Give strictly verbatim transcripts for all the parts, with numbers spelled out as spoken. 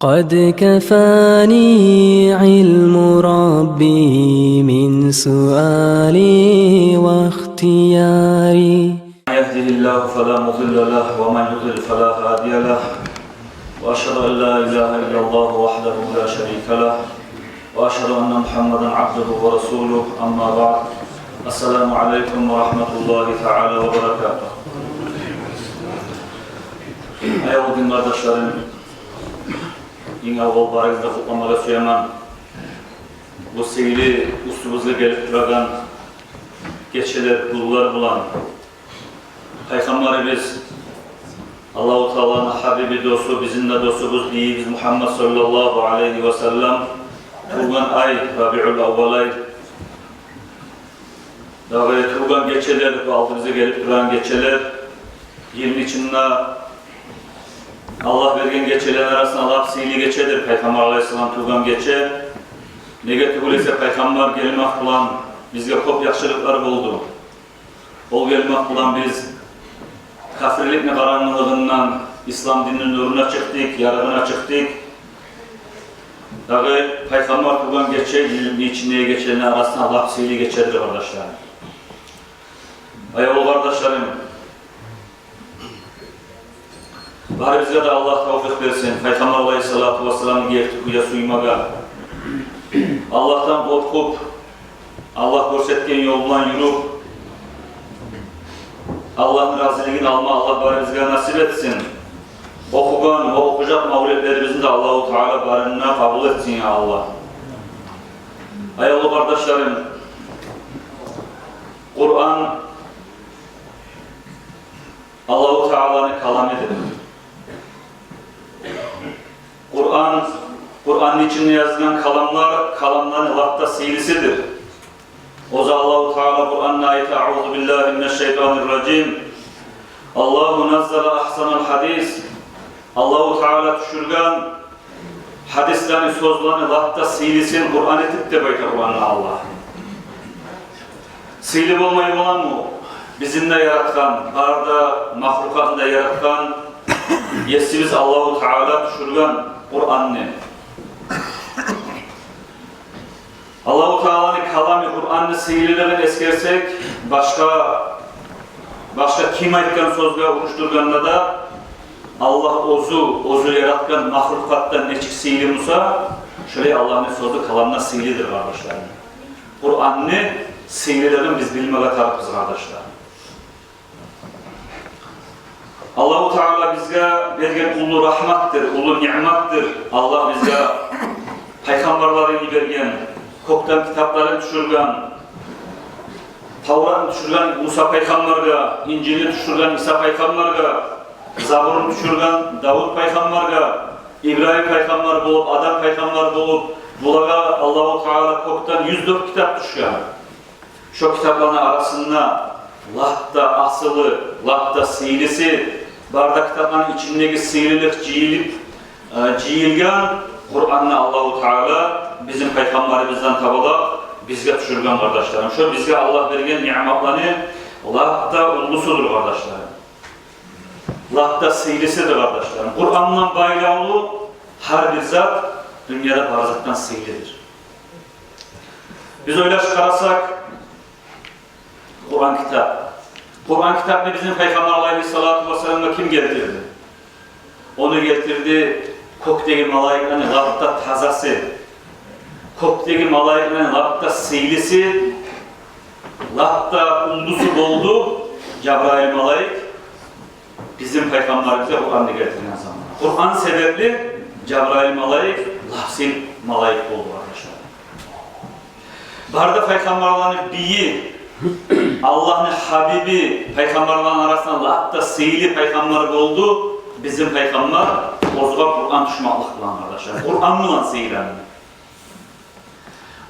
قد كفاني علم ربي من سؤالي واختياري. من يهده الله فلا مضل له ومن يضلل فلا هادي له. وأشهد أن لا إله إلا الله وحده لا شريك له. وأشهد أن محمدا عبده ورسوله. أما بعد. السلام عليكم ورحمة الله تعالى وبركاته. Аявлу дин къардашларым, инг аввал барыгъызны да къутламагъа сюемен. Бу сыйлы уьстюбюзге гелип турагъан гечелер, гюнлер булан Пайхаммарыбыз, Аллагьу Тааланы гьабиби, досу, бизин де досубуз, бийибиз Мугьаммат саллаллагьу алайгьи ва саллам тувгъан ай, Рабиул аввал ай. Дагъы тувгъан гечелер, бу алдыбызгъа гелип турагъан гечелер, йылны ичинде Аллагь берген гечелени арасында лап сыйлы гечедир Пайхаммар алайгьиссалам тувгъан гече. Неге тюгюл эсе, Пайхаммар гелмек булан бизге кёп яхшылыкълар болду. Ол гелмек булан биз капирликни къарангылыгъындан ислам динни нюрюне чыкъдыкъ, ярыгъына чыкъдыкъ. Дагъы Пайхаммар тувгъан гече йылны ичиндеги гечелени арасында лап сыйлы гечедир, къардашларым. Аявлу къардашларым, барыбызгъа да Аллагь тавфикъ берсин Пайхаммар алайгьиссалату вассаламны герти кюйде сюймеге, Аллагьдан къоркъуп, Аллагь гёрсетген ёл булан юрюп, Аллагьны разилигин алма Аллагь барыбызгъа насип этсин. Охугъан ва охужакъ мавлетлерибизни де Аллагьу Таала барыны да къабул этсин, я Аллагь. Аявлу къардашларым, Къуран Аллагьу Тааланы каламыдыр. Къуран, Къуранны ичинде язылгъан каламлар каламланы лап да сыйлысыдыр. Оьзю Аллагьу Таала Къуранда айта: أعوذ بالله من الشيطان الرجيم. الله نزل أحسن الحديث. Аллагьу Таала тюшюрген гьадислени, сёзлени лап да сыйлысын Къуран этип деп айта Къуранда Аллагь. Сыйлы болмай боламы? Бизин де яратгъан, бары да махлукъатны да яратгъан Есибиз Аллагьу Таала тюшюрген Къуранны. Аллагьу Тааланы каламы Къуранны сыйлылыгъын эсгерсек, башгъа, башгъа ким айтгъан сёзге урушдургъанда да, Аллагь оьзю, оьзю яратгъан махлукъатдан нечик сыйлы буса, шолай Аллагьны сёзю каламы да сыйлыдыр, къардашларым. Къуранны сыйлылыгъын биз билмеге тарыкъбыз, къардашлар. Аллагьу Таала бизге берген уллу рагьматдыр, уллу ниъматдыр. Аллагь бизге пайхаммарларын йиберген, кёкден китапларын тюшюрген, Тавратны тюшюрген Муса пайхаммаргъа, Инжилни тюшюрген Иса пайхаммаргъа, Забурну тюшюрген Давут пайхаммаргъа, Ибрагьим пайхаммар болуп, Адам пайхаммар болуп, булагъа Аллагьу Таала кёкден юз дёрт китап тюшген. Шо китапланы арасында лап да асылы, лап да сыйлысы, бары да китапланы ичиндеги сыйлылыкъ жыйылып, э, жыйылгъан Къуранны Аллагьу Таала бизин пайхаммарыбыздан табалакъ бизге тюшюрген, къардашларым. Шо бизге Аллагь берген ниъматланы лап да уллусудур, къардашларым. Лап да сыйлысыдыр, къардашларым. Къуран булан байлавлу гьар бир зат дюньяда бар затдан сыйлыдыр. Биз ойлашып къарасакъ, Къуран китап. Къуран китапны бизин Пайхаммар алайгьиссалату вассаламгъа ким гелтирди? Ону гелтирди кёкдеги малайиклени лап да тазасы, кёкдеги малайиклени лап да сыйлысы, лап да уллусу болду Жабраил малайик. Бизин пайхаммарыбызгъа Къуранны гелтирген заман. Къуран себепли Жабраил малайик лап сыйлы малайик болду, къардашлар. Бары да пайхаммарланы бийи, Аллагьны гьабиби, пайхаммарланы арасында лап да сыйлы пайхаммар болду бизин пайхаммар, оьзюне Къуран тюшмеклик булан, къардашлар. Къуран булан сыйланды.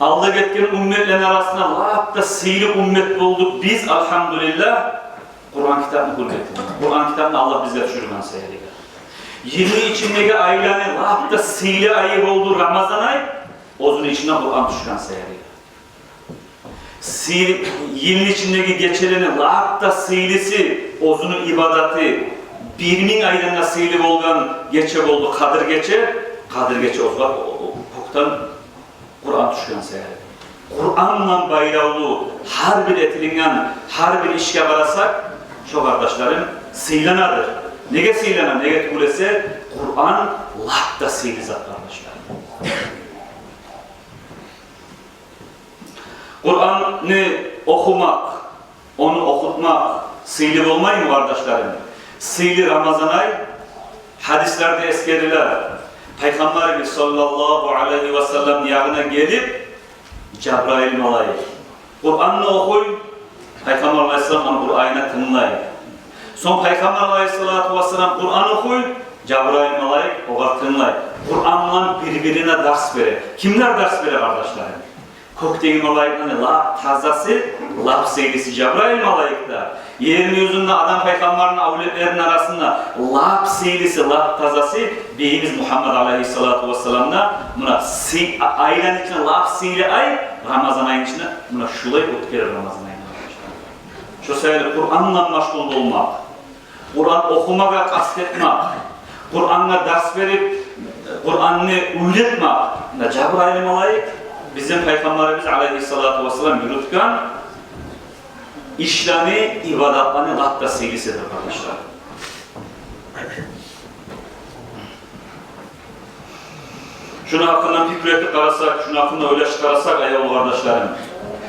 Алда гетген умметлени арасында лап да сыйлы уммет болдукъ биз, альгьамдулиллагь, Къуран китапны гюллетип. Къуран китапны Аллагь бизге тюшюрген саялы. Йылны ичиндеги айланы лап да сыйлы айы болду Рамазан ай, оьзюню ичине Къуран тюшген саялы. Сый-, йылны ичиндеги гечелени лап да сыйлысы, оьзюню ибадаты бир минг айдан да сыйлы болгъан гече болду, Къадыр гече. Къадир гече оьзюгер о, о, кёкден Къуран тюшген саялы. Къуран булан байлавлу гьар бир этилинген, гьар бир ишге къарасакъ, шо, къардашларым, сыйланадыр. Неге сыйлана? Неге тюгюл эсе, Къуран лап да сыйлы зат, къардашларым. Къуранны охумакъ, ону охутмакъ сыйлы болмаймы, къардашларым? Сыйлы Рамазан ай, гьадислерде эсгериле, Пайхаммарыбыз саллаллагьу алайгьи ва салламны ягъына гелип Жабрайыл малайик Къуранны охуй, Пайхаммар алайгьиссалам ону Къуранына тынглай. Сонг Пайхаммар алайгьиссалату вассалам Къуран охуй, Жабрайыл малайик огъар тынглай. Къуран булан бир-бирине дарс бере. Кимлер дарс бере, къардашларым? Кёкдеги малайиклени лап тазасы, лап сыйлысы Жабрайыл малайик де, ерни юзюнде Адам пайхаммарны авлетлерини арасында лап сыйлысы, лап тазасы бийибиз Мугьаммад алайгьиссалату вассалам да. Муна сый-, а-, айланы ичинде лап сыйлы ай Рамазан айны ичинде, муна шулай оьтгерир Рамазан айны. Шо саялы Къуран булан машгъул болмакъ, Къуран охумагъа къаст этмек, Къурангъа дарс берип, Къуранны уьйретмек. Муна Жабрайыл малайик бизин Пайхаммарыбыз алайгьиссалату вассалам юрютген ишлени, ибадатланы лап да сыйлысыдыр, къардашлар. Шуну гьакъындан пикру этип къарасакъ, шуну гьакъында ойлашып къарасакъ, аявлу къардашларым,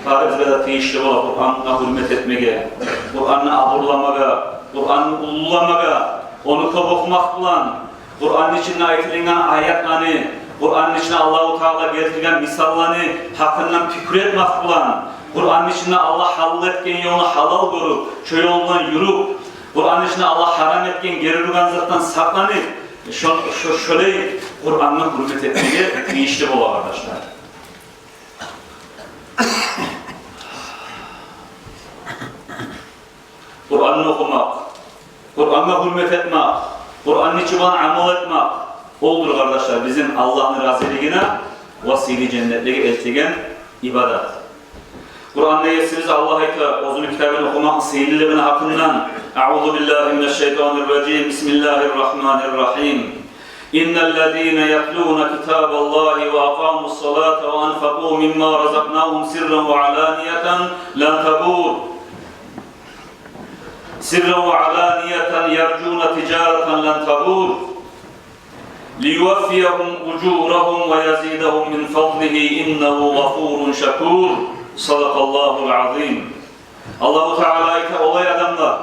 барыбызгъа да тийишли бола Къурангъа гьюрмет этмеге, Къуранны абурламагъа, Къуранны уллуламагъа, ону кёп охумакъ булан, Къуранны ичинде айтылынгъан аятланы, Къуранны ичинде Аллагьу Таала гелтирген мисалланы гьакъындан пикру этмакъ булан, Къуранны ичинде Аллагь гьалал этген ёлну гьалал гёрюп, шо ёлдан юрюп, Къуранны ичинде Аллагь гьарам этген, гери ургъан затдан сакъланып, шо-, шо-, шолай Къурангъа гьюрмет этмеге тийишли бола, къардашлар. Къуранны охумакъ, Къурангъа гьюрмет этмакъ, Къуранны ичи булан амал этмакъ, олдур, къардашлар, бизин Аллагьны разилигине ва сыйлы женнетлеге элтеген ибадат. Къуранны Есибиз Аллагь айта оьзюню китабын охумакъны сыйлылыгъыны гьакъындан: أعوذ بالله من الشيطان الرجيم. بسم الله الرحمن الرحيم. إن الذين يتلون كتاب الله وأقاموا الصلاة وأنفقوا مما رزقناهم سرا وعلانية لن تبور. سرا وعلانية يرجون تجارة لن تبور. ليوفيهم أجورهم ويزيدهم من فضله إنه غفور شكور. صدق الله العظيم. Аллагьу Таала айта: олай адамлар,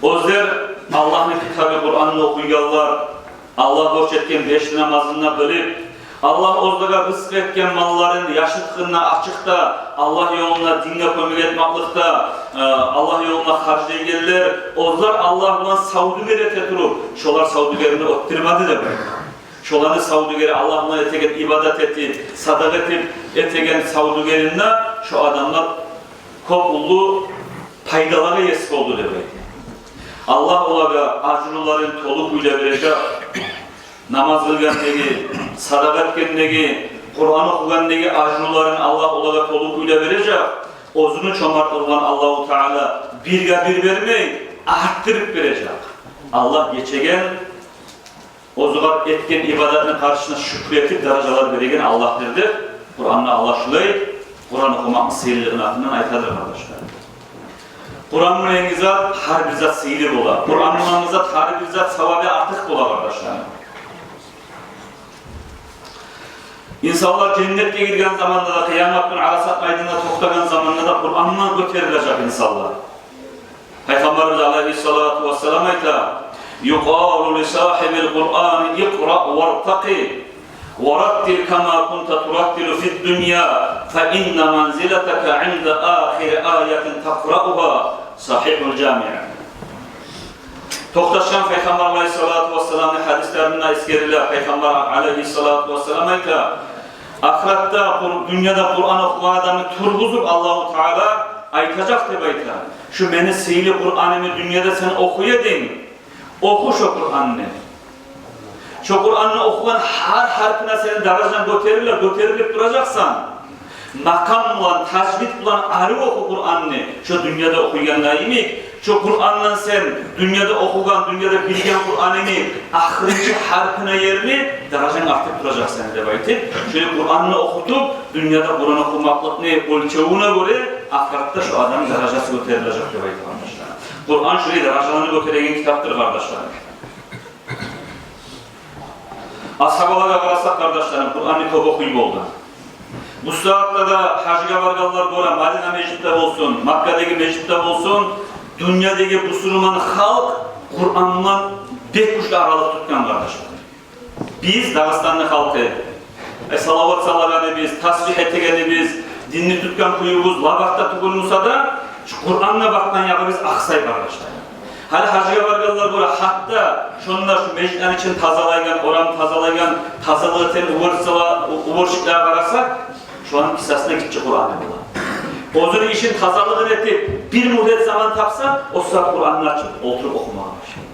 оьзлер Аллагьны китабы Къуранны охуйгъанлар, Аллагь борч этген беш намазын да къылып, Аллагь оьзлеге рызкъы этген малларын яшыртгъын да, ачыкъ да Аллагь ёлунда, динге кёмек этмекликде, э, Аллагь ёлунда харжлайгъанлар, оьзлер Аллагь булан савдюгер эте туруп, шолар савдюгерин оьтдюрмеди деп айта. Шоланы савдюгери, Аллагь булан этеген, ибадат этип, садагъа этип этеген савдюгеринде шо адамлар кёп уллу пайдалагъа ес болду деп айта. Аллагь олагъа ажруларын толу кюйде бережек. Намаз къылгъандагъы, садагъа этгендеги, Къуран охугъандагъы ажруларын Аллагь олагъа толу кюйде бережек. Оьзюню чомартлыгъындан Аллагьу Таала бирге бир бермей, артдырып бережек. Аллагь гечеген, оьзюгер этген ибадатны къаршысына шюкюр этип, даражалар береген Аллагьдыр деп, Къуранда Аллагь шулай Къуран охумакъны сыйлылыгъыны гьакъындан айтадыр, къардашлар. Къуран булангъы зат гьар бир зат сыйлы бола. Къуран булангъы зат гьар бир зат савабы артыкъ бола, къардашлар. Инсанлар женнетге гирген заманда да, къыямат гюн Арасат майданда токътагъан заманда да Къуран булан гётерилежек инсанлар. Пайхаммарыбыз алайгьиссалату вассалам айта: يقال لصاحب القرآن اقرأ وارتق ورتل كما كنت ترتل في الدنيا فإن منزلتك عند آخر آية تقرأها. Сагьигьул Жамиъ. Токъташгъан Пайхаммар алайгьиссалату вассаламны гьадислеринде эсгериле, Пайхаммар алайгьиссалату вассалам айта: ахыратда Къур-, дюньяда Къуран охугъан адамны тургъузуп, Аллагьу Таала айтажакъ деп айта: «Шу мени сыйлы Къуранымны дюньяда сен охуй эдинг, оху шо Къуранны. Шо Къуранны охугъан гьар гьарпына сени даражанг гётериле, гётерилип туражакъсан. Макъам булан, тажвид булан арив оху Къуранны, шо дюньяда охуйгъанда йимик, Шо Къурандан сен дюньяда охугъан, дюньяда билген Къуранынгны ахырынчы гьарпына ерли даражанг артып туражакъ сени деп айтып, шолай Къуранны охутуп, дюньяда Къуран охумакълыкъны оьлчевюне гёре ахыратда шо адамны даражасы гётерилежек деп айтып, къардашлар. Къуран шолай даражаланы гётереген китапдыр, къардашлар. Асгьабалагъа къарасакъ, къардашларым, Къуранны кёп охуй болгъан. Бу сагьатда да гьажгъа баргъанлар гёре, Мадина межитде болсун, Маккадагъы межитде болсун, дюньядагъы бусурман халкъ Къуран булан бек гючлю аралыкъ тутгъан, къардашлар. Биз, Дагъыстанны халкъы, э, салават салагъаныбыз, тасбигь этегенибиз, динни тутгъан кююбюз лап артда тюгюл буса да, шу Къурангъа бакъгъан ягъыбыз акъсай, къардашлар. Гьали гьажгъа баргъанлар гёре, гьатта шонда шу межитлени ичин тазалайгъан, орамны тазалайгъан, тазалыкъ этеген уборщицалагъа, уборщиклеге къарасакъ, шоланы кисасында гиччи Къураны бола. Оьзюню ишин, тазалыгъын этип, бир мюддет заман тапса, о сагьат Къуранны ачып, олтуруп охумагъа башлай.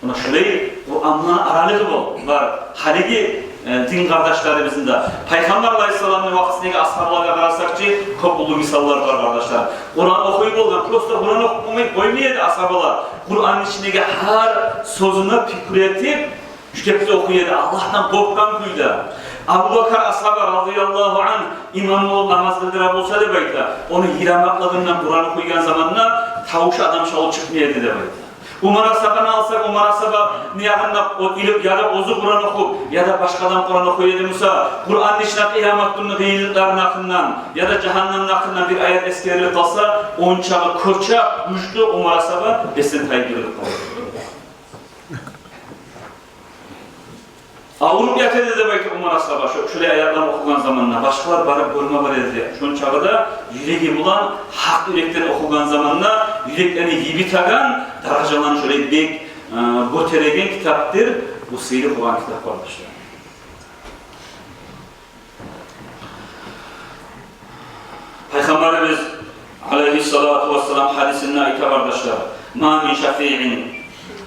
Муна шулай Къуран булан аралыгъы бол-, бар гьалиги, э, дин къардашларыбызны да. Пайхаммар алайгьиссаламны вакътисиндеги асгьабалагъа къарасакъ чы, кёп уллу мисаллар бар, къардашлар. Къуран охуй болгъан, просто Къуран охуп къоймай, къоймай эди асгьабалар. Къуранны ичиндеги гьар сёзюне пикру этип, шу кепде охуй эди, Аллагьдан къоркъгъан кюйде. Абубакар асгьаба, разияллагьу ангь, имам болуп намаз къылдыра буса деп айта, ону йырамакълыгъындан Къуран охуйгъан заманда тавуш адамча чыкъмай эди деп айта. Умар асгьабаны алсакъ, Умар асгьабаны ягъында о илип, яда оьзю Къуран охуп, яда башгъа адам Къуран охуй эди буса, Къуранны ичине къыямат гюнню къыйынлыкъларыны гьакъындан, яда жагьаннемни гьакъындан бир аят эсгерилип къалса, ончакъы кёче гючлю Умар асгьаба эсин тайдырып къала. Авруп ята эди деп айта Умар асгьаба, шо, шолай аятлар охугъан заманда, башгъалар барып гёрме бара эди. Шончакъы да юреги булан, гьакъ юрекден охугъан заманда, юреклени йибитеген, даражаланы шолай бек, э, гётереген китапдыр бу сыйлы Къуран китап, къардашлар. Пайхаммарыбыз алайгьиссалату вассалам гьадисинде айта, къардашлар: «Ма мин шафиин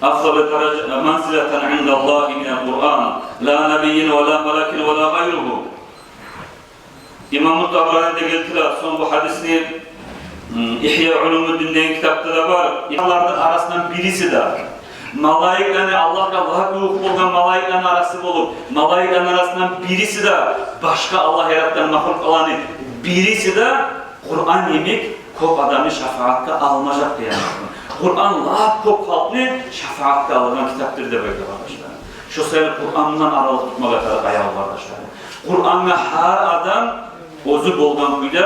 афдалу даража-, манзилатан индаллагьи минал Къуран, ла набийин ва ла малакин ва ла гъайругьу». Имаму Табарани де гелтире сонг бу гьадисни, м, «Ихья улумуддин» деген китапда да бар. Аланы арасындан бириси де, малайиклени, Аллагьгъа лап ювукъ болгъан малайиклени арасы болуп, малайиклени арасындан бириси де, башгъа Аллагь яратгъан махлукъланы бириси де Къуран йимик кёп адамны шафагьатгъа алмажакъ деген. Къуран лап кёп халкъны шафагьатгъа алагъан китапдыр деп айта, къардашлар. Шо саялы Къуран булан аралыкъ тутмагъа тарыкъ, аявлу къардашлар. Къурангъа гьар адам оьзю болгъан кюйде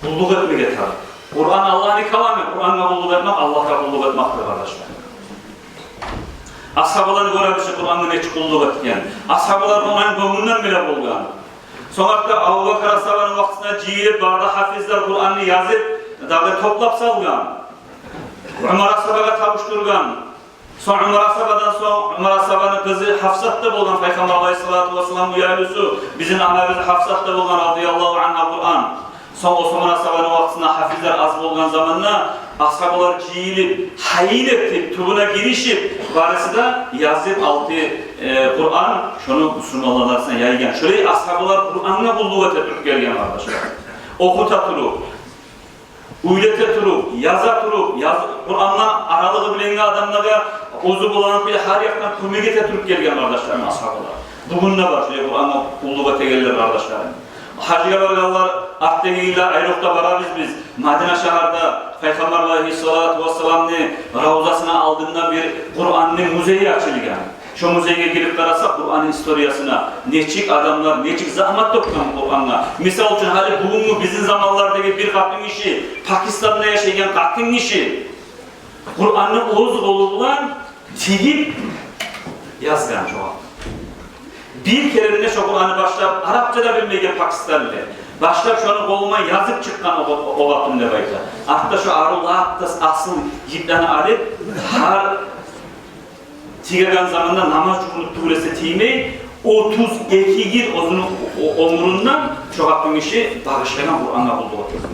къуллукъ этмеге тарыкъ. Къуран Аллагьны каламы, Къурангъа къуллукъ этмек Аллагьгъа къуллукъ этмекдир, къардашлар. Асгьабаланы гёребиз чи Къурангъа нечик къуллукъ этген. Асгьабалар ондан гёнгюнден биле болгъан. Сонг гьатта Абубакар асгьабаны вакътисинде жыйылып, бары да гьафизлер Къуранны язып, дагъы топлап салгъан. Умар асгьабагъа тапшургъан. Сонг Умар асгьабадан сонг, Умар асгьабаны къызы Гьафсат да болгъан, Пайхаммар алайгьиссалату вассалам уьягьлюсю, бизин анабыз Гьафсат да болгъан, радияллагьу ангьа, Къуран. Сонг Осман асгьабаны вакътисинде гьафизлер аз болгъан заманда асгьабалар жыйылып, гьайын этип, тюбюне гиришип, барысы да язып алты, э, Къуран, шону бусурманланы арасына яйгъан. Шолай асгьабалар Къурангъа къуллукъ эте туруп гелген, къардашлар. Охута туруп, уьйрете туруп, яза туруп, яз-, Къурангъа аралыгъы билинген адамлагъа оьзю болгъан кюйде гьар якъдан кёмек эте туруп гелген, къардашларым, асгьабалар. Бугюн де бар шолай Къурангъа къуллукъ этегенлер, къардашларым. Гьажгъа баргъанлар, артдагъы йыллар айрокъда барабыз биз. Мадина шагьарда Пайхаммар алайгьиссалату вассаламны равзасыны алдында бир Къуранны музейи ачылгъан. Шо музейге гирип къарасакъ, Къуранны историясына, нечик адамлар, нечик загьмат тёкген Къурангъа. Мисал учун, гьали бугюнгю бизин заманлардагъы бир къатын гиши, Пакистанда яшайгъан къатын гиши Къуранны оьз къолу булан тигип язгъан шо къатын. Бир керенде шо Къуранны башлап, арапча да билмейген пакистанлы, башлап шону къолу булан язып чыкъгъан о, о, о къатын деп айта. Артда шо арив лап да асыл йиплени алып, гьар тигеген заманда намаз жувунуп тюгюл эсе тиймей, отуз эки йыл оьзюню о-, оьмюрюнден шо къатын гиши багъышлагъан Къурангъа къуллукъ этме.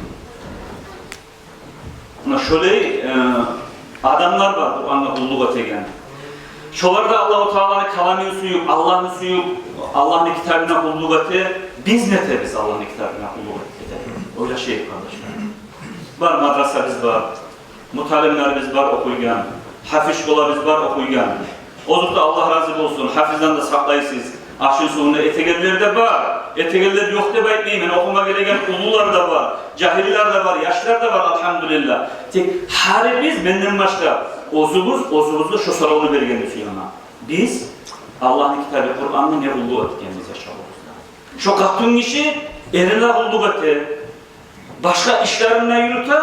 Муна шолай, э, адамлар бар Къурангъа къуллукъ этеген. Шолар да Аллагьу Тааланы каламын сююп, Аллагьны сююп, Аллагьны китабына къуллукъ эте. Биз не этебиз Аллагьны китабына къуллукъ эте? Ойлашайыкъ, къардашлар. Бар мадрасабыз бар. Муталимлерибиз бар охуйгъан, гьафиз школабыз бар охуйгъан. Озокъда, Аллагь рази болсун, гьафизлени де сакълайсыз. Ашын-сувун да этегенлер де бар. Этегенлер ёкъ деп айтмайман, охума гелеген уллулар да бар, жагьиллер де бар, яшлар да бар, альгьамдулиллагь. Тек гьарибиз, менден башлап, оьзюбюз оьзюбюзге шо соравну бергенни сюемен. Биз Аллагьны китабы Къуръанны не къуллукъ этгенбиз яшавубузда? Шо къатынгиши эрине къуллукъ эте, башгъа ишлерин де юрюте,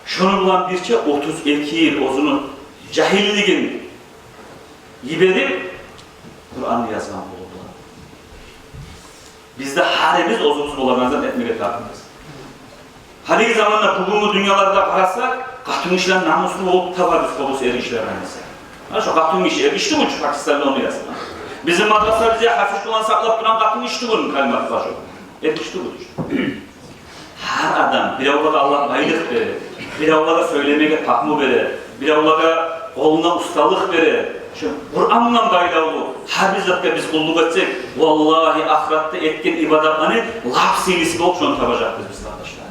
шону булан бирче отуз эки йыл оьзюню жагьиллигин йиберип, Къуръанны язгъан болду. Биз де гьарибиз оьзюбюз болагъан зат этмеге тарыкъбыз. Гьалиги заманда, бугюнгю дюньяларда къарасакъ, къатынгишилер намуслу болуп табабыз кёбюсю эргишилерден эсе. Гьа, шо къатынгиши, эргиши тюгюл чю Пакистанда ону язгъан. Бизин мадрасабызда гьафиз булан сакълап турагъан къатынгиши тюгюлмю, Калимат гьажи? Эргиши тюгюл чю. Гьар адам, биревлеге Аллагь байлыкъ бере, биревлеге сёйлемеге пагьму бере, биревлеге къолуна усталыкъ бере. Шо Къуръан булан байлавлу гьар бир затгъа биз къуллукъ этсек, валлагьи, ахыратда этген ибадатланы лап сыйлысы болуп шону табажакъбыз биз, къардашлар.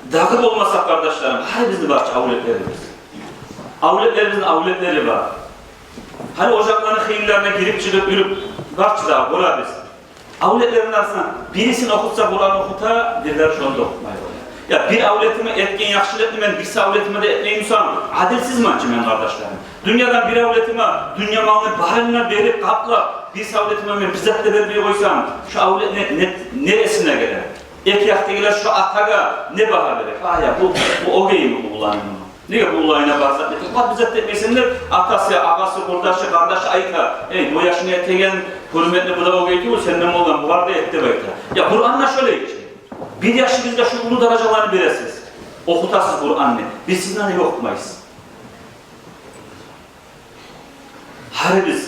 Дагъы болмаса, къардашларым, гьали бизин бар чы авлетлерибиз. Авлетлерибизни авлетлери бар. Гьали ожакъланы хыйынларына гирип-чыгъып юрюп бар чы дагъы, гёребиз. Авлетлерини арасында бирисин охутса, Къуръан охута, бирлери шону да охутмай къоя. Я бир авлетиме этген яхшылыкъны мен бирси авлетиме де этмей бусам, адилсизмен чи мен, къардашларым. Дюньядан бир авлетиме дюнья малны барын да берип, къаплап, бирси авлетиме мен бир зат да бермей къойсам, шо авлет не, не, нересине геле? Эки якъдагъылар шо атагъа не багьа бере? А, я, бу, бу огъейми бу уланы? Неге бу уланына бар зат этип, бир зат этмейсен деп, атасы, агъасы, къурдашы, къардашы айта: «Эй, бу яшынга этеген гьюрметни бу да огъейди, бу сенден болгъан, бу бар да эт», — деп айта. Я Къуръан да шолай чы. Бир яшыгъызгъа шу уллу даражаланы бересиз, охутасыз Къуръанны, бирисине де охутмайсыз. Гьарибиз,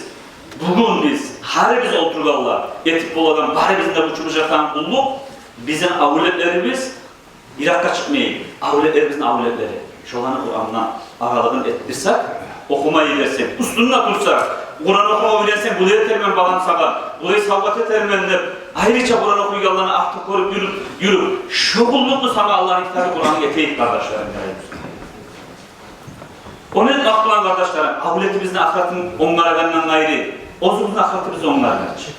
бугюн биз, гьарибиз олтургъанлар этип болагъан, барыбызны да гючюбюз етеген къуллукъ, бизин авлетлерибиз йыракъгъа чыкъмай, авлетлерибизни авлетлери. Шоланы Къуръан булан аралыгъын этдирсек, охума йиберсек, уьстюнде турсакъ, Къуръан охума уьйренсенг, булай этермен, балам, сагъа, булай савгъат этермен деп, айрыча Къуръан охуйгъанланы артыкъ гёрюп юрюп, юрюп, шо къуллукъну сагъа Аллагьны китабы Къуръан этейик, къардашларым, яраймы? Ону этмек булан, къардашларым, авлетибизни ахыратын онгарагъандан къайры, оьзюбюзню ахыратыбыз онгармай чы.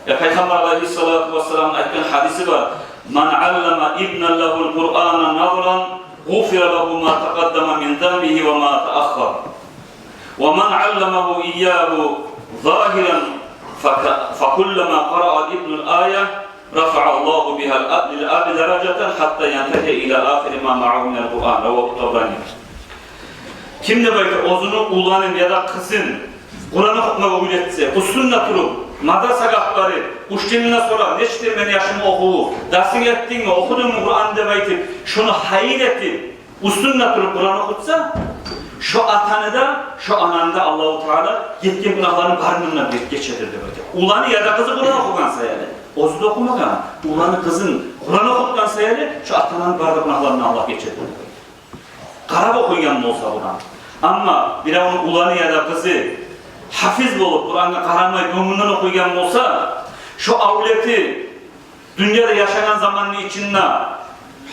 Я Пайхаммар алайгьиссалату вассаламны айтгъан гьадиси бар: «Ман аллама ибнан лагьул Къуръана назран, гъуфира лагьу ма такъаддама мин занбигьи ва ма тааххар. Ва ман алламагьу ийягьу загьиран, фака-, факуллама къараа ибнул ая, рафаа Аллагьу бигьа лил аби даражатан, хатта янтагьия ила ахири ма магьагьу минал Къуръан». Равагьу Табарани. Ким, деп айта, оьзюню уланын яда къызын Къуръан охутмагъа уьйретсе, уьстюнде туруп, мадрасагъа алып барып, уьч йылдан сонг: «Нечик эди мени яшымны охуву, дарсынг этдингми, охудунгму Къуръан?» — деп айтып, шону гьайын этип, уьстюнде туруп Къуръан охутса, шо атаны да, шо ананы да Аллагьу Таала этген гюнагьларыны барын да гечедир, деп айта. Уланы яда къызы Къуръан охугъан саялы, оьзю де охумагъан, уланы, къызын Къуръан охутгъан саялы, шо ата-ананы бары да гюнагьларындан Аллагь гечедир. Къарап охуйгъан болса Къуръан. Амма биревню уланы яда къызы гьафиз болуп, Къуръангъа къарамай, гёнгюнден охуйгъан болса, шо авлети дюньяда яшагъан заманны ичинде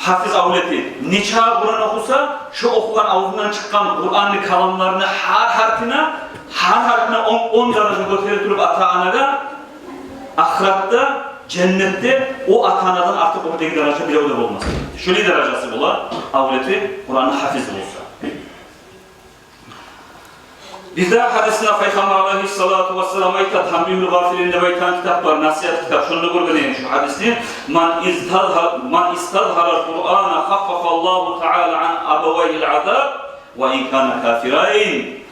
гьафиз авлети нече Къуръан охуса, шо охугъан, авзундан чыкъгъан Къуръанны каламларыны гьар гьарпына, гьар гьарпына он, он даража гётере туруп ата-анагъа, ахыратда, женнетде о ата-анадан артыкъ оьрдеги даража бирев де болмас. Шолай даражасы бола авлети Къуръанны гьафиз болса. Бир дагъы гьадисинде Пайхаммар алайгьиссалату вассалам айта, «Танбигьул гъафилин» деп айтагъан китап бар, насигьат китап, шонда гёрген эдим шу гьадисни: «Ман истазгьа-, ман истазгьарал Къуръана хаффафа Аллагьу таала ан абавайгьил азаб ва ин кана кафирайн».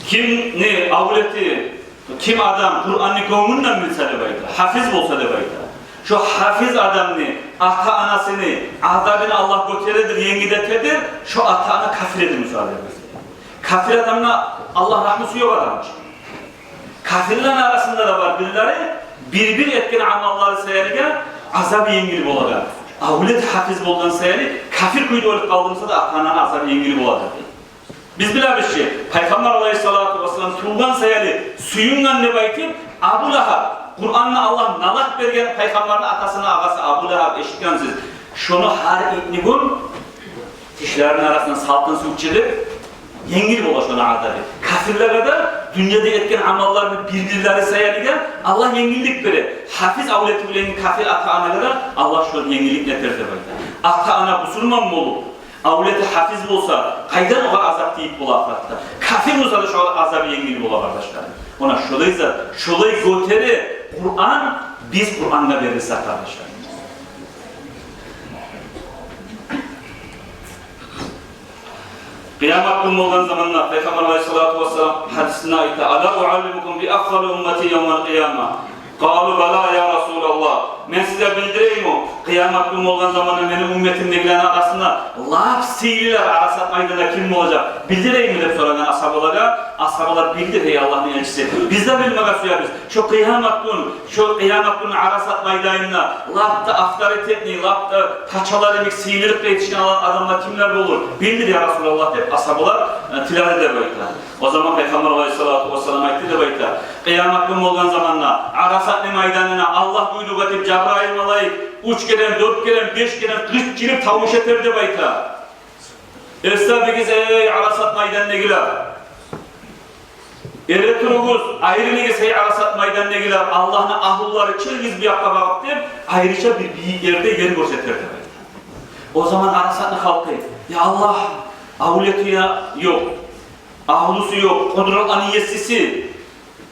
Кимни авлети, ким адам Къуръанны гёнгюнден билсе, деп айта, гьафиз болса, деп айта, шо гьафиз адамны ата-анасыны азабын Аллагь гётередир, енгиллетедир, шо ата-ана кафир эди буса, деп айта. Кафир адамгъа Аллагь рагьмусу ёкъ адам чы. Кафирлени арасында да бар бирлери, бир-бир этген амаллары саялы азабы енгил болагъан. Авлет гьафиз болгъан саялы, кафир кюйде оьлюп къалды буса да, ата-ананы азабы енгил болады, дей. Биз билебиз чи, Пайхаммар алайгьиссалату вассалам тувгъан саялы сююнген деп айтып, Абу Лагьаб, Къуранда Аллагь налат берген Пайхаммарны атасына, агъасы Абу Лагьаб, эшитгенсиз. Шону гьар итни гюн тишлерини арасындан салкъын сув чыгъып, енгил бола шону азабы. Капирлеге де дюньяда этген амалларыны бир-бирлери саялы да Аллагь енгиллик бере. Гьафиз авлети булангъы капир ата-анагъа да Аллагь шо енгилликни этер деп айта. Ата-ана бусурман болуп, авлети гьафиз болса, къайдан огъар азап тийип бола ахыратда? Капир болса да шогъар азабы енгил бола, къардашлар. Она шолай зат, шолай гётере Къуран, биз Къурангъа берилсек, къардашлар. Къыямат гюн болгъан заманда Пайхаммар алайгьиссалату вассалам гьадисинде айта: «Ала уаллимукум би афдали уммати явмал къияма?» Къалу: «Бала, я Расулаллагь». Мен сизге билдирейимми, къыямат гюн болгъан заманда мени умметимдегилени арасында лап сыйлылар Арасат майданда ким болажакъ? Билдирейимми деп сорагъан асгьабалагъа. Асгьабалар: «Билдир, гьей Аллагьны элчиси, биз де билмеге сюебиз. Шо къыямат гюн, шо къыямат гюн Арасат майданында лап да авторитетный, лап да пачалар йимик сыйлылыкъгъа етишген адамлар кимлер болур? Билдир, я Расулаллагь», — деп асгьабалар, э, тиледи деп айта. О заман Пайхаммар алайгьиссалату вассалам айтды деп айта: «Къыямат гюн болгъан заманда Арасатны майданына Аллагь буйрукъ этип, Жабрайыл малайик уьч керен, дёрт керен, беш керен къычырып тавуш этер деп айта: Эс табыгъыз, эй Арасат майдандагъылар! Эретуругъуз, айрылыгъыз, гьей Арасат майдандагъылар, Аллагьны агьлулары, чыгъыгъыз бу якъгъа багъып», — деп, айрыча бир бийик ерде ер гёрсетер деп айта. О заман Арасатны халкъы: «Я Аллагь, авлети ёкъ, агьлусу ёкъ, къудратланы есиси,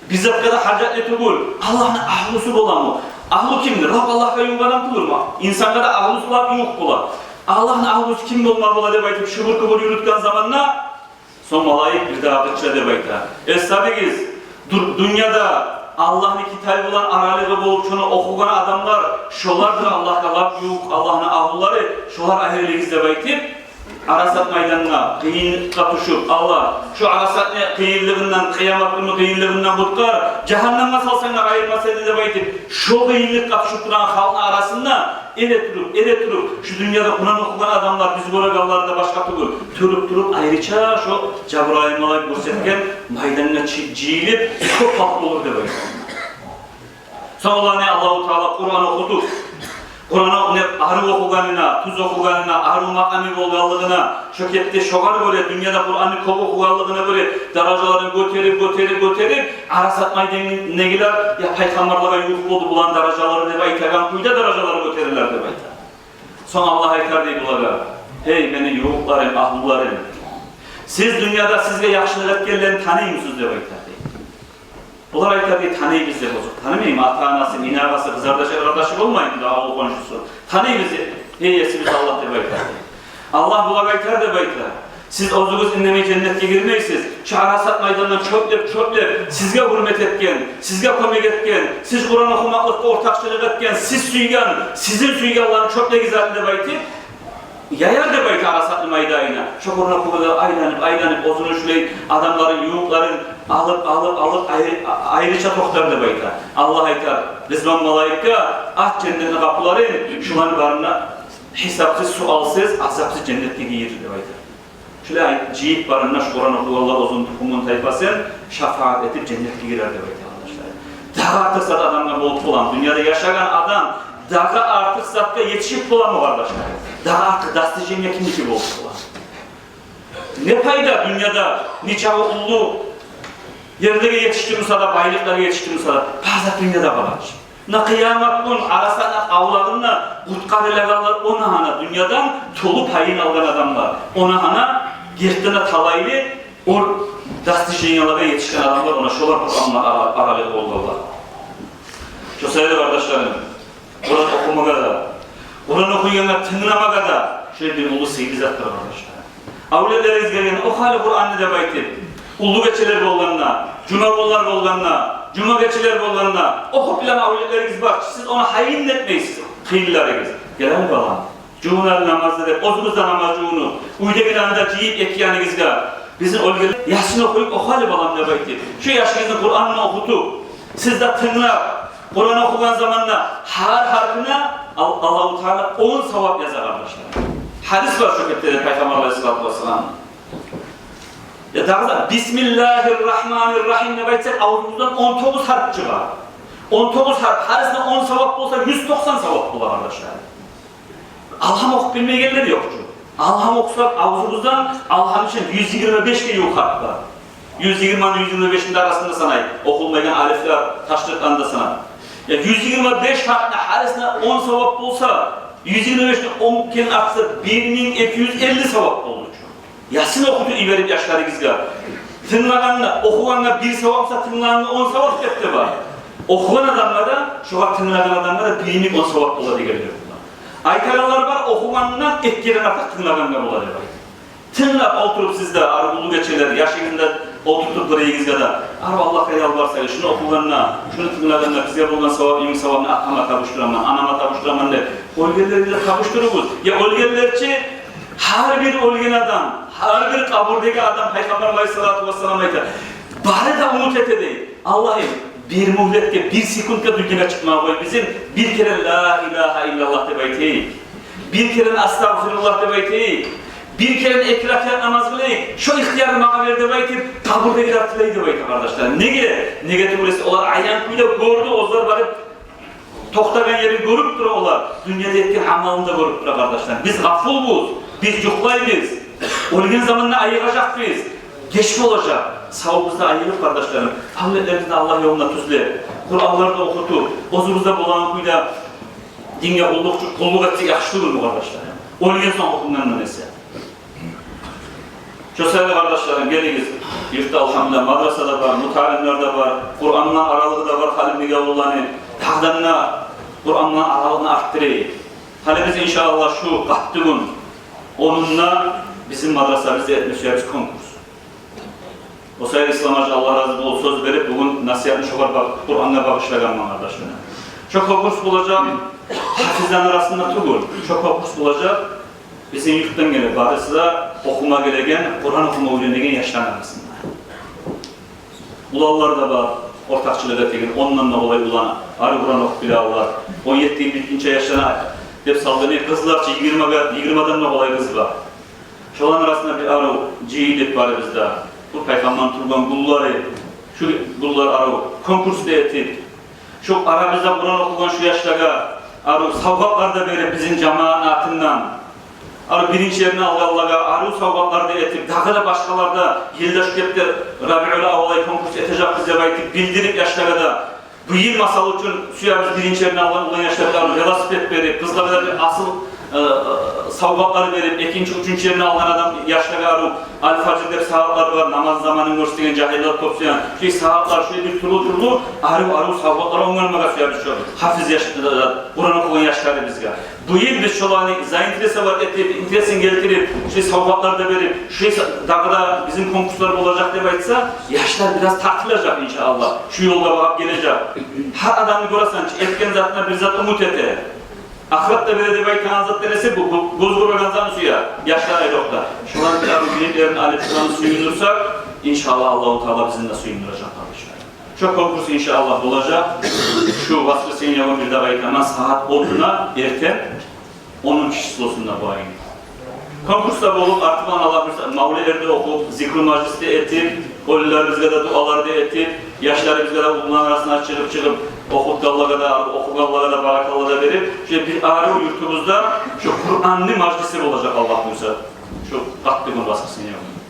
бир затгъа да гьажатлы тюгюл, Аллагьны агьлусу боламы? Агьлу кимдир? Лап Аллагьгъа ювукъ адам тюгюлмю? Инсангъа да агьлусу лап ювукъ бола. Аллагьны агьлусу ким болма бола?» — деп айтып, шыбыр-кубур юрютген заманда, сонг малайик бирдагъы къычыра деп айта: «Эс табыгъыз, дур, дюньяда Аллагьны китабы булан аралыгъы болуп, шону охугъан адамлар, шолардыр Аллагьгъа лап ювукъ, Аллагьны агьлулары, шолар айрылыгъыз», — деп айтып, Арасат майданына къыйынлыкъгъа тюшюп, Аллагь, шо Арасатны къыйынлыгъындан, къыямат гюнню къыйынлыгъындан къутгъар, жагьаннемге салсанг да къайырмас эди деп айтып, шо къыйынлыкъгъа тюшюп турагъан халкъны арасында эретуруп, эретуруп, шу дюньяда Къуран охугъан адамлар, биз гёрегенлер де башгъа тюгюл, туруп-туруп, айрыча шо Жабрайыл малайик гёрсетген майдангъа жы-, жыйылып, кёп халкъ болур деп айта. Сонг оланы Аллагьу Таала Къуран охутуп, Къуран оху-, не арив охугъанына, тюз охугъанына, арив макъамы болгъанлыгъына, шо кепде шогъар гёре, дюньяда Къуранны кёп охугъанлыгъына гёре даражаларын гётерип, гётерип, гётерип, Арасат майдандагъылар, я пайхаммарлагъа ювукъ болду буланы даражалары деп айтагъан кюйде даражалары гётерилер деп айта. Сонг Аллагь айтар дей булагъа: «Гьей мени ювукъларым, агьлуларым, сиз дюньяда сизге яхшылыкъ этгенлени таныймысыз?» — деп айтар дей. Булар айтар дей: «Таныйбыз», — деп. Озокъ, танымаймы, ата-анасы, ина-агъасы, къызардашы, эркъардашы болмаймы, дагъы къоншусу? «Таныйбыз, гьей есибиз Аллагь», — деп айтар дей. Аллагь булагъа айтар деп айта: «Сиз оьзюгюз индемей женнетге гирмейсиз. Шо Арасат майдандан чёплеп, чёплеп, сизге гьюрмет этген, сизге кёмек этген, сиз Къуран охумакълыкъда ортакъчылыкъ этген, сиз сюйген, сизин сюйгенлени чёплегиз гьали», — деп айтып, яяр деп айта Арасатны майданына. Шо Къуран охугъанлар айланып, айланып, оьзюню шулай адамларын, ювукъларын алып, алып, алып, айры-, айрыча токътар деп айта. Аллагь айтар Ризван малайикге: «Ач женнетни къапуларын, шуланы барына гьисапсыз, суалсыз, азапсыз женнетге гийир», — деп айта. Шулай жыйып барына, шу Къуран охугъанлар оьзюню тухумун, тайпасын шафаат этип женнетге гирер деп айта, къардашлар. Дагъы артыкъ зат адамгъа болуп боламы? Дюньяда яшагъан адам дагъы артыкъ затгъа етишип боламы, къардашлар? Дагъы артыкъ достижение кимники болуп бола? Не пайда дюньяда нечакъы уллу ерлеге етишди буса да, байлыкъларгъа етишди буса да, бары зат дюньяда къалажакъ. Муна къыямат гюн Арасатны авлагъында къутгъарылагъанлар, она гьана дюньядан толу пайын алгъан адамлар, она гьана гертиден де талайлы о достижениелагъа етишген адамлар, она шолар Къуран булан ара-, аралыгъы болгъанлар. Шо саялы, къардашларым, Къуран охумагъа да, Къуран охуйгъангъа тынгламагъа да шолай бир уллу сыйлы затдыр, къардашлар. Авлетлеригиз гелгенде: «Оху гьали Къуранны», — деп айтып, уллу гечелер болгъанда, жума гюнлер болгъанда, жума гечелер болгъанда охуп билеген авлетлеригиз бар чы, сиз ону гьайын этмейсиз, къыйынларыгъыз. «Гел гьали, балам, жувун гьали намазгъа», — деп, оьзюгюз де намаз жувунуп, уьйдегилени де жыйып эки янынызгъа, бизин оьлгенлер, «Ясин охуйукъ, оху гьали, балам», — деп айтып, шо яшыгъызны Къуранны охутуп, сиз де тынглап, Къуран охугъан заманда гьар гьарпына Ал-, Аллагьу Таала он савап яза, къардашлар. Гьадис бар шо гьакъда Пайхаммар алайгьиссалату вассалам. Дагъы да «Бисмиллагьи ррагьмани ррагьим» деп айтсакъ, авзубуздан он тогъуз гьарп чыгъа. Он тогъуз гьарп, гьарисине он савап болса, юз токъсан савап бола, къардашлар. Алгьам охуп билмейгенлер ёкъ чу. Алгьам охусакъ, авзубуздан алгьам ичинде юз йигирма бешге ювукъ гьарп бар. Юз йигирманы юз йигирма бешини де арасында санай. Охулмайгъан алифлер, ташдыкъланы да санай. Я, юз йигирма беш гьарпны гьарисине он савап болса, юз йигирма бешден он керен артса, бир минг эки юз элли савап болду чу. Ясин охутуп йиберип яшларыгъызгъа. Тынглагъангъа, охугъангъа бир савап буса, тынглагъангъа он савап деп де бар. Охугъан адамгъа да, шогъар тынглагъан адамгъа да бир минг он савап бола дегенлер бар. Айтагъанлар бар, охугъандан эки керен артыкъ тынглагъангъа бола деп бар. Тынглап олтуруп сиз де, арив уллу гечелер, яшыгъызны да олтуртуп, биригизге де, арив Аллагьгъа ялбарсагъыз, шуну охугъанда, шуну тынглагъанда бизге болгъан савап, имин савапны атама табушдураман, анама табушдураман деп, оьлгенлеригизге табушдуругъуз. Я оьлгенлер чи, гьар бир оьлген адам, гьар бир къабурдагъы адам, Пайхаммар алайгьиссалату вассалам айта, бары да умут эте дей. Аллагьым, бир мюгьлетге, бир секундгъа дюньягъа чыкъма къой бизин, бир керен «Ла илагьа иллаллагь» деп айтайыкъ. Бир керен «Астагъфируллагь» деп айтайыкъ. Бир керен эки ракаат намаз къылайыкъ. Шо ихтиярны магъа бер деп айтып, къабурдагъылар тилей деп айта, къардашлар. Неге? Неге тюгюл эсе, олар аян кюйде гёрдю, оьзлер барып токътагъан ерин гёрюп тура олар, дюньяда этген амалын да гёрюп тура, къардашлар. Биз гъафулбуз, биз юхлайбыз. Оьлген заманда айыгъажакъбыз. Геч болажакъ. Савабыбызны айырып, къардашларым, авлетлерибизни Аллагь ёлуна тюзлеп, Къуранлар да охутуп, оьзюбюз де болагъан кюйде динге къуллукъ, къуллукъ этсек, яхшы тюгюлмю, къардашларым? Оьлген сонг охунгъандан эсе. Шо саялы, къардашларым, гелигиз, юртда, алгьамдулиллагь, мадраса да бар, муталимлер де бар, Къуран булан аралыгъы да бар Халимбекавулланы, дагъыдан да Къуран булан аралыгъын артдырайыкъ. Гьали биз, иншааллагь, шу къаттыгюн онунда бизин мадрасабызда этме сюебиз конкурс. О саялы Исламгьажи, Аллагь рази болсун, сёз берип, бугюн насигьатны шогъар багъ-, Къурангъа багъышлагъанман, къардашларым. Шо конкурс болажакъ гьафизлени арасында тюгюл, шо конкурс болажакъ бизин юртдан геле, барысы да охума гелеген, Къуран охума уьйренеген яшланы арасында. Уланлар да бар, ортакъчылыкъ этеген, ондан да къолай улан, арив Къуран охуп биле алар. Он етти йыл битгинче яшланы деп салды. Къызлар чы, йигирма, йигирмадан да къолай къыз бар. Шоланы арасында бир арив жыйын этип барыбыз да, бу Пайхаммарны тувгъан гюнлери, шу гюнлер арив конкурс да этип, шу арабызда Къуран охугъан шу яшлагъа арив савгъатлар да берип, бизин жамаатны атындан арив биринчи ерни алгъанлагъа арив савгъатлар да этип, дагъы да башгъалар да, йылда шу кепде Рабиул аввал ай конкурс этежекбиз деп айтып, билдирип яшлагъа да, бу йыл, масал учун, сюебиз биринчи ерни алгъан улан яшлагъа арив велосипед берип, къызлагъа да бир асыл, э, э, савгъатлар берип, экинчи, уьчюнчю ерни алгъан адам яшлагъа арив «Аль-Фажр» деп сагьатлар бар, намаз заманын гёрсетеген, жагьиллер кёп сюеген, шу сагьатлар, шу бир тюрлю-тюрлю арив-арив савгъатлар онгармагъа сюебиз шу гьафиз яш-, э, Къуран охугъан яшларыбызгъа. Бу йыл биз шоланы заинтересовать этип, интересин гелтирип, шу савгъатлар да берип, шу са-, дагъы да бизин конкурслар болажакъ деп айтса, яшлар бираз тартылажакъ, иншааллагь. Шу ёлгъа багъып гележек. Гьар адамны гёресен чи, этген затына бир зат умут эте. Ахыратда бере деп айтагъан зат бересе, бу, бу гёз гёрмеген затны сюе. Яшлар айрокъда. Шоланы бир арив билеклерин алып, шоланы сююндюрсек, иншааллагь, Аллагьу Таала бизин де сююндюрежек, къардашлар. Шо конкурс, иншааллагь, болажакъ шу воскресенье гюн, бир дагъы айтаман, сагьат онда эртен, онунчу числосунда бу айны. Конкурс да болуп, арты булан Аллагь буюрса, мавлетлер де охуп, зикру мажлис де этип, оьлюлерибизге де дуалар да этип, яшларыбызгъа да уланланы арасына чыгъып-чыгъып, охутгъанлагъа да, охугъанлагъа да баракалла да берип, шо бир арив юртубузда шо Къуранны мажлиси болажакъ, Аллагь буюрса, шо къаттыгюн, воскресенье гюн.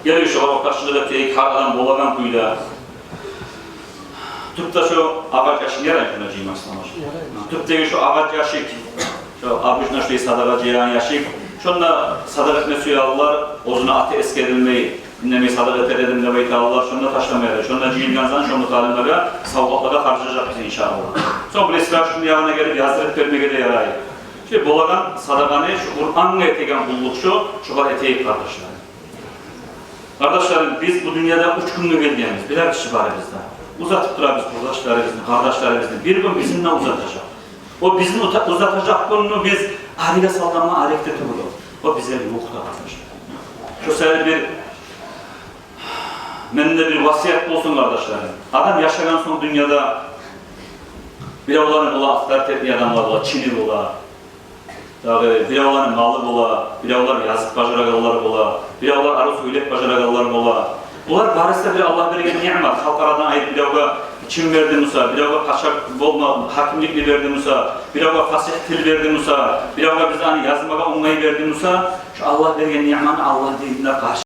Гелигиз, шогъар ортакъчылыкъ этейик, гьар адам болагъан кюйде. Тюпде шо агъач яшик ярай шунда жыймакъ, Исламгьажи? Ярай. Тюпдеги шо агъач яшик, шо обычно шо садагъа жыягъан яшик. Шонда садагъа этме сюе алар, оьзюню аты эсгерилмей, индемей садагъа этер эдим деп айта алар, шонда ташлама ярай. Шонда жыйылгъан затны шо муталимлеге, савгъатлагъа харжлажакъбыз, иншааллагь. Сонг бир эсгер шуну ягъына гелип яздырып бермеге де ярай. Шо болагъан садагъаны, шо Къурангъа этеген къуллукъ шо, шогъар этейик, къардашлар. Къардашларым, биз бу дюньяда уьч гюнге гелгенбиз, билебиз чи барыбыз да. Узатып турабыз къурдашларыбызны, къардашларыбызны. Бир гюн бизин де узатажакъ. О бизин ута-, узатажакъ гюнню биз арыгъа салгъанман, арекде тюгюл о. О бизге ювукъда, къардашлар. Шо саялы бир, менде бир васият болсун, къардашларым. Адам яшагъан сонг дюньяда биревлени бола авторитетный адамлар, бола чини, бола. Дагъы биревлени малы бола, биревлер язып бажарагъанлар бола, биревлер арив сёйлеп бажарагъанлар бола. Булар барысы да бир Аллагь берген ниъмат. Халкъ арадан айтып, биревге ичим берди буса, биревге пача болма гьакимликни берди буса, биревге фасигь тил берди буса, биревге биз аны язмагъа онгай берди буса, шу Аллагь берген ниъматны Аллагь динине къаршы